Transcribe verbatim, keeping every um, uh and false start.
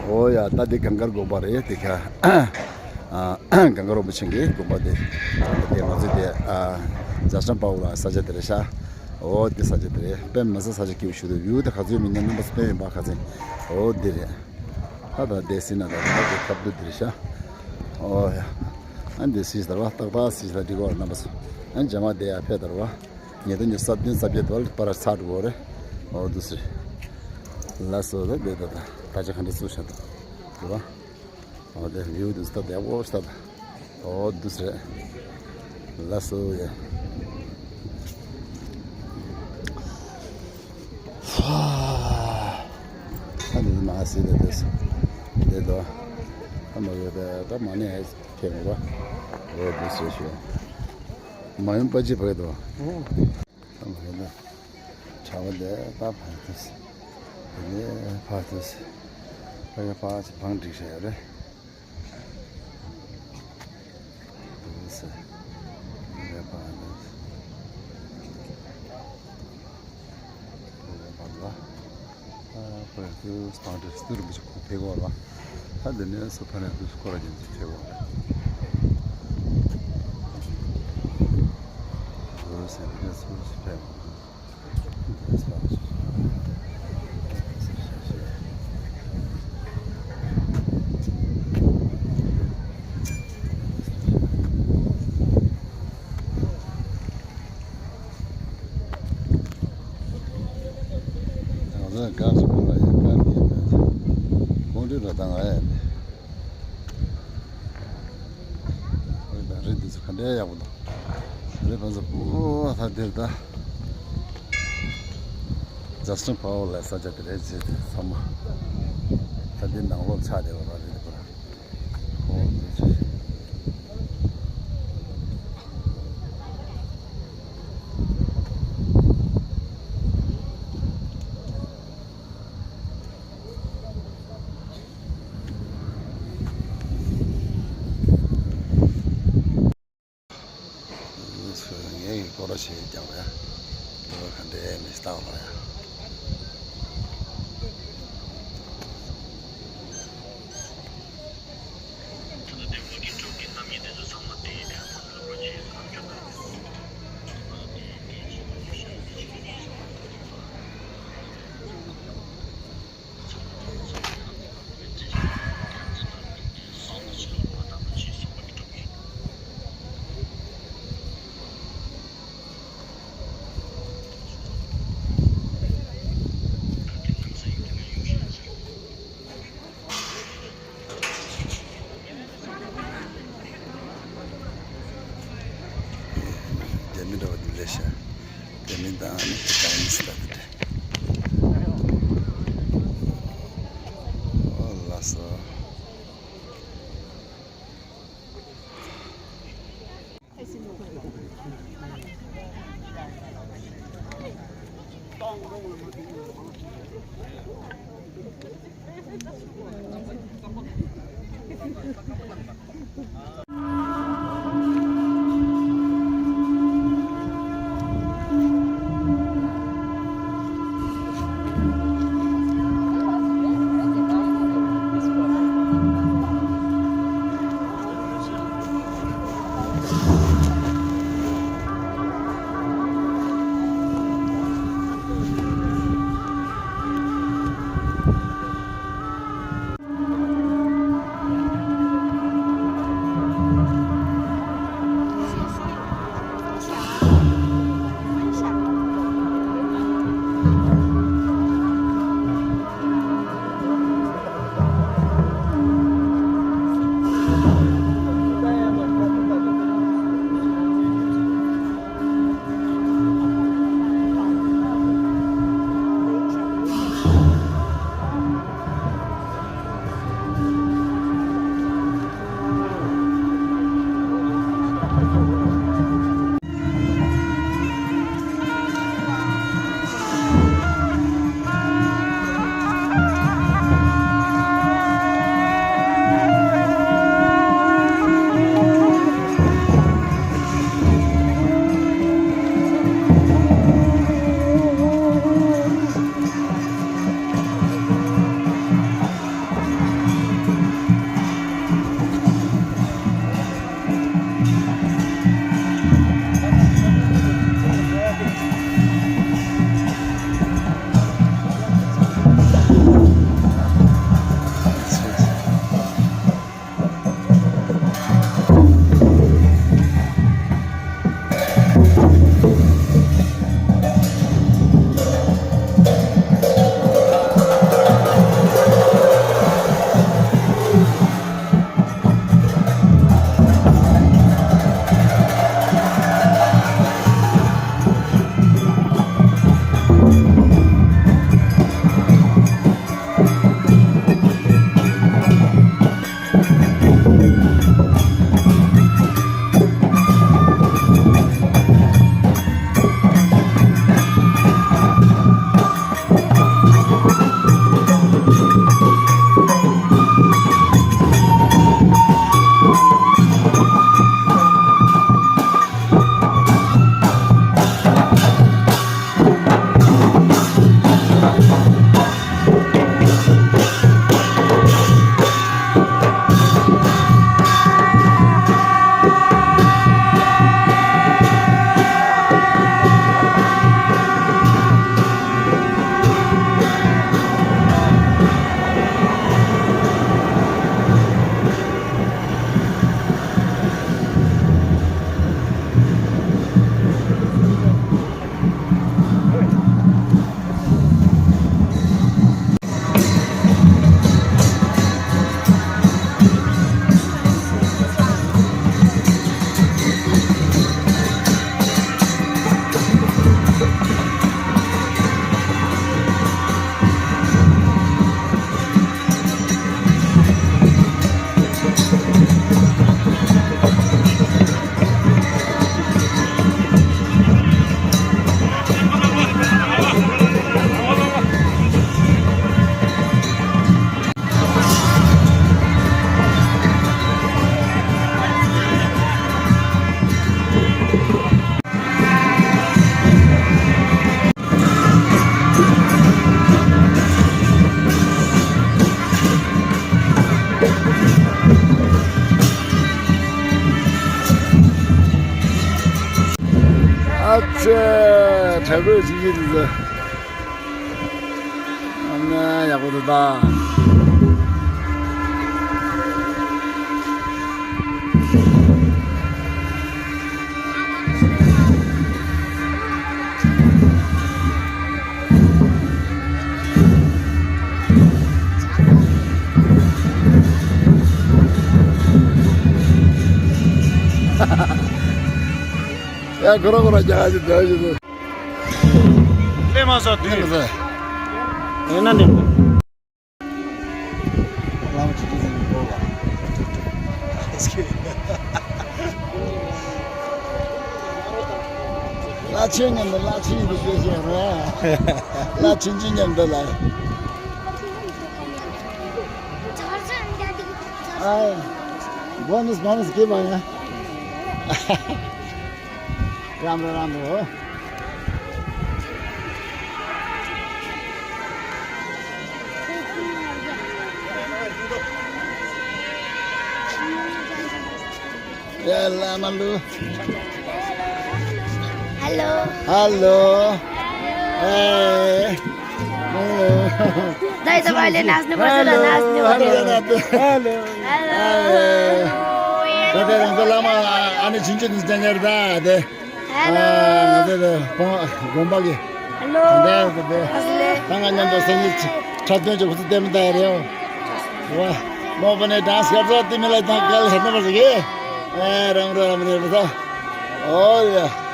ཨོ་ཡ། ད་འདི་གངས་དཀར་དགོན་པ་རེད། དེ་ཁ་ཨ་གངས་དཀར་རིན་པོ་ཆེ་གི་དགོན་པ་དེ། དེ་ང་ཚོ་དེ་ཨ་ཛ་སྟན་པའོ་ལ་ས་ཆ་དེ་རེད་ཤག་ཨོ་དེ་ས་ཆ་དེ་རེད། དཔེ་མི་སྲིད་ས་ཆ་སྐྱིད་པོ་ཞིག་འདུག་ཝིའུ་དེ་ག་ཚོད་མིན་ན་རྣམ་པ་ཚོ་དཔེ་ཡོད་པ་ག་ཚོད། ཨོ་འདི་རེད། ད་ད་དེ་སྲིད་ན་ད་ད་དེ་ཁབ་ཏུ་འདི་རེད་ཤག་ཨོ་ཡ། ཨ་འདི་སྲིད་ཟེར་བ་ཏག་ཏག་སྲིད་ད་འགྲིག་གོ་རེད་རྣམ་པ་ཚོ། ཨ་འཇམ་མ་དེ་ཡ་ཕེབས་ད་རེད་བ། ཉིས་སྟོང་ཉི་ཤུ་རྩ་བདུན་རྩ་བརྒྱད་དུ་བར་པར་ཚར་འགྲོ་གི་རེད། ཨོ་འདུག་སེ། ལགས་སོ། ད་འདི་ད་ད་ད་ཆ་ག་འདྲ་བཙུགས་བཞག་འདུག་རེད་བ། ཨོ་དེ་ཝིའུ་འདུག་སེ་ད་ཡག་པོ་ཞིག་ད། ཨོ་འདུག་སེ་རེད། ལགས་སོ་ཡ། ཧྥ། ད་འདི་མ་སྲིད་ད་འདུག་སེ། འདི་ད་ད་མ་ཡོད་ད་ད་མ་ནས་ཨེ་ཁྱེད་མོ་པ། ཨོ་འདུག་སེ་ཞུ། མ་ཡུམ་པ་ཅི་བགད་དོ། ཨོ། ད་མ་ཡིན་ན། གྲྭ་པ་ལས་ད་ཕར་ཐུག་སེ། དེ་ནས་ཕར་ཐུག་སེ། ཕ་གི་ཕར་ཕང་སྒྲིག་བྱས་ཡོད་རེད། ཐུག་སེ། དེ་ནས་ཕར་ཐུག་སེ། དེ་ནས་ཕར་ལ། ཨ་ཕར་ཐུག་སེ་ཕང་སྒྲིག་སེ་ཏུ་རུ་མི་ཆུ་ཁོ་ཕེ་གོ་ལ། ད་དེ་ནས་སུ་ཕར་ནས་ཐུག་སེ་ཁོ་ར་ཉིན་ཚེ་ཕེ་གོ་ལ། ཐུག་སེ་དེ་ནས་སུ་སུ་ཕེ་གོ་ལ། ང་ཚོ་ག་སུ་ཁོ་ལ་ཡ་ག་ནས་ཡིན་ན་ཁོང་ཁྲོ་ར་བཏང་ང་ཡ་ནས། ཨོ་ད་རི་འདི་ཚོ་ག་འདྲའི་ཡག་པོ་འདུག་རི་ཕན་ཚུན་པོ་ད་འདིར་ད། ཛ་སྟན་པའོ་ལ་ས་ཆ་དེ་རེད་ཟེར་ཏེ་ཚང་མ། ད་འདི་ནང་ལོགས་ཆགས་བསྡད་པ་རེད་དེ་པོ་ར། ཨོ་འདི་ཚོ། ངས་ཀྱི་སྐོར་ར་བྱེད་ཀྱང་རེད། སྐོར་ར་ག་འདྲའི་མི་སྟག་ལ་ཡ། རྒྱ་མི་འདྲ་བ་འདི་ལས་ཤ། རྒྱ་མི་དང་ཨ་ནི་ཅའི་ནིས་ལ་འདི་འདྲ། ཨོ་ལགས་སོ། དྲ་གྲོགས་ཅིག་ཡིན་ཟེར། ཨ་ན་ཡག་པོ་འདུག་ད། ཡ་གོ་ར་གོ་ར་རྒྱག་གི་འདུག་ཞུ་དུས། ལས་མ་ཟ་དུས། ལས་མ་ཟ། ཡིན་ན་ནི། བླ་མ་ཆུ་ཚོད་ཟིན་གོ་བ། བླ་ཆེན་མཉམ་དུ་བླ་ཆེན་ཡིན་པའི་སྐད་ཆ་རེད། བླ་ཆེན་ཆེན་མཉམ་དུ་ལ། ཨའི། བོ་ནས་བོ་ནས་སྐྱེས་པ་ཡིན། རམ་རོ་རམ་རོ། ཡ་ལ་མ་ལུ། Hello. Hello. Hey. दाइ, तपाईँले नाच्नुपर्छ र नाच्नु पर्यो। Hello. Hello. ད་ལྟ་རང་ཚོ་བླ་མ་ཨ་ནི་ཆིན་ཆིན་ནི་ཅང་ཡར་ད་དེ། Hello. ང་ཚོ་དེ་དགོན་པ་གི། Hello. ད་ལྟ་དེ་ད་ང་མཉམ་དུ་སེམས་ཉིད་འཁྲབ་སྟོན་གྱི་ཧུ་ཚུ་ལྟད་མོ་ལྟ་ཡ་རེད། ཝ། མོ་པ་ནས་ཌན་སི་སྐབས་སུ་ཏི་མི་ལ་ཐང་གལ་ཧེ་ན་མ་ཟིག་གི། ཨེ་རང་རང་རང་རེད་ད། ཨོ་ཡ།